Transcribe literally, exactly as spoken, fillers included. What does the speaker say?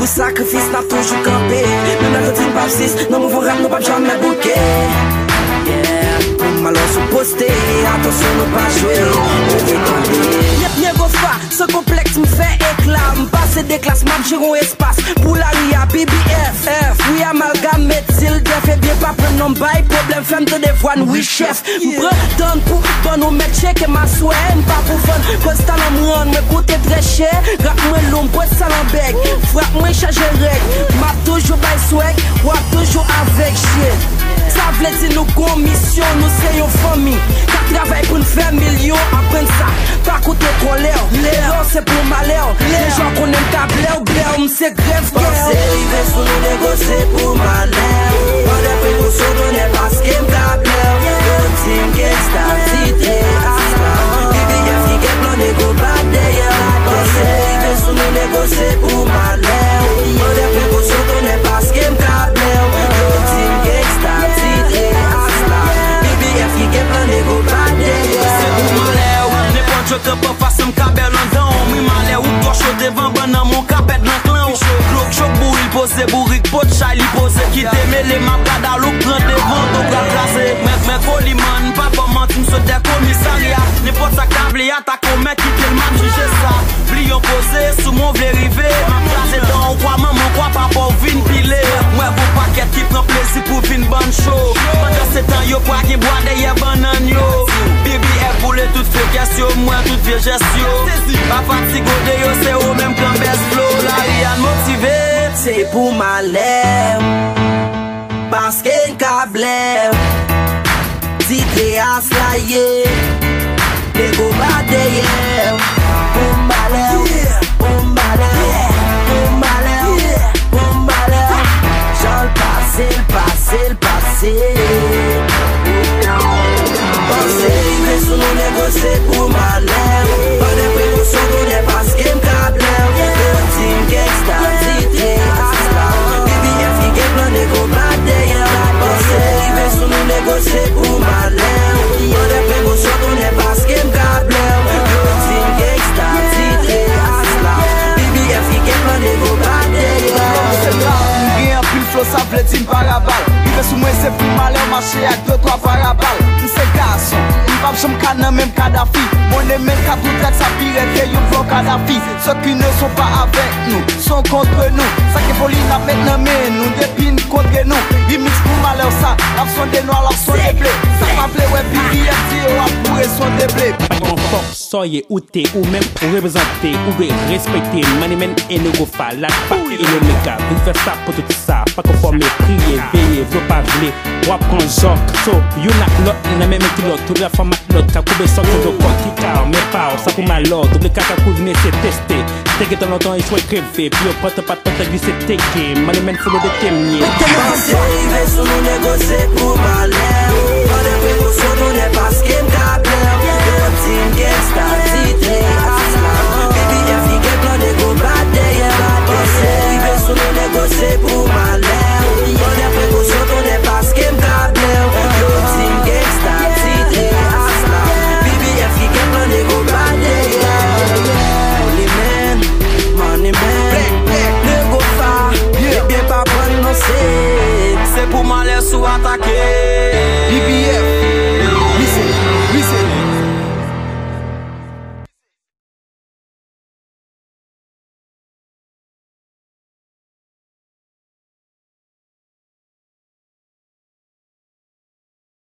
Pou sakrifis n ap toujou kanpe. Menm lè yo di n p ap sis, nan mouvman rap nou p ap janmen bouke. Yeah. Pou malè sou poste, atansyon nou pa jwe. Ou vin tande. Yep, Nego Fa, san konplèks m fè ekla. M pase de klas, m ap jere yon espas. Pou lari a, B B F, F, wi, amalgam, met zil, dèf, ebyen pa pran non bay pwoblèm, fè m tande vwa n, wi, chèf. M pran tan pou ban nou mèt tcheke m aswè, m pa pou vann, koz talan m rann mwen koute trè chè. Rap mwen lou, m pwès talan bèg, frap mwen chaje règ. M ap toujou bay swag, w ap toujou avèg, shit. Sa vle di nou gon misyon, nou se yon fanmi k ap travay pou n fè milyon, aprann sa, pa koute kòlè w. Erè w se pou malè w, deja w konnen m ka blè w, blè w, m se grèv kè w. Panse rive sou nou, Nego, se pou malè w. Pran de prekosyon, tonnè, paske m ka blè w. Yo di m gangsta, titre asla. B B F ki gen plan, Nego bat dèyè w. Panse rive sou nou, Nego, se pou malè w. Pran de prekosyon, tonnè, paske m ka blè w. Yo di m gangsta, titre asla. B B F ki gen plan, Nego bat dèyè w. Se pou malè w. Nenpòt yo kanpe anfas, m ka bè w nan dan w. M ri malè w, ou twò cho devan bann nan, men w ka pèd nan klan w. Glok chòk bouri, l poze bourik, pot chay li poze, kite mele, m ap gad alouk pran devan, to pral kraze. Mwen, mwen Koliman, pa fè manti, m sot dè komisarya. Nenpòt sa k ta vle atake w, mèt kite l, m ap jije sa. Bliye w poze, sou mwen w vle rive, m ap kraze dan w, kwa manman w, kwa papa w vin pile. Mwen gon pakèt ki pran plezi pou vin bann cho. Pandansetan, yo pral gen bwa dèyè bannann yo. B B F boule tout fekès yo, m wè tout vye jès yo. Pa fatige w deyò, se ou menm k nan bèz flo. Lari a n motive. Se pou malè w, paske n ka blè w. Titre asla ye, Nego bat dèyè w. Pou malè w, pou malè w, pou malè w, pou malè w. Jan l pase, l pase, l pase. Panse rive sou nou, Nego, se pou malè w. Pran de prekosyon, tonnè, paske m ka blè w. Yo di m gangsta, titre asla. B B F ki gen plan, Nego bat dèyè w. Panse rive sou nou, Nego, se pou malè w. Pran de prekosyon, tonnè, paske m ka blè w. Yo di m gangsta, titre asla. B B F ki gen plan, Nego bat dèyè w. M gen anpil flo, sa vle di m parabal. Rive sou mwen, se pou malè w, mache ak de twa parabal. M se gason, m p ap janm ka nan menm Kadafi. Money man ka tou trèt, sa pi rèd ke yon vlò Kadafi. Ceux qui ne sont pas avec nous sont contre nous. Sa ke voli n ap met nan men nou depi n kontre nou. Remix pou malè w sa, n ap sonde nwa, l ap sonde ble. Sa pa vle wè B B F di yo ap boure sonde ble. Yon fòk sòye ou te ou menm ou reprezante, ou dwe respekte Money Man e Nego Fa, la pa e Omega. Vin fè sa pou tout sa, pa konfòme, priye, veye, vle w pa vle, w ap pran jòk. So, youn ak lòt, nan menm kilòt, tout la fanm ak lòt, ka koube sòk, koube kòk, ki ka men pa w, sa pou malè w, double kaka kouzine se teste. Te gentan lontan echwe kreve, pi yo pòt pa t pòt glise teke, Money Man folo de temye. Panse rive sou nou, Nego, se pou malè w. Pran de prekosyon, tonnè, paske m ka blè w. Yo di m gangsta, titre asla. B B F ki gen plan, Nego bat dèyè w. Panse rive sou nou, Nego, se pou malè w. Pran de prekosyon, tonnè, paske m ka blè w. Yo di m gangsta, titre asla. B B F ki gen plan, Nego bat dèyè w. Money Man, Money Man, Nego Fa, ebyen pa prann non se. Se pou malè w atake.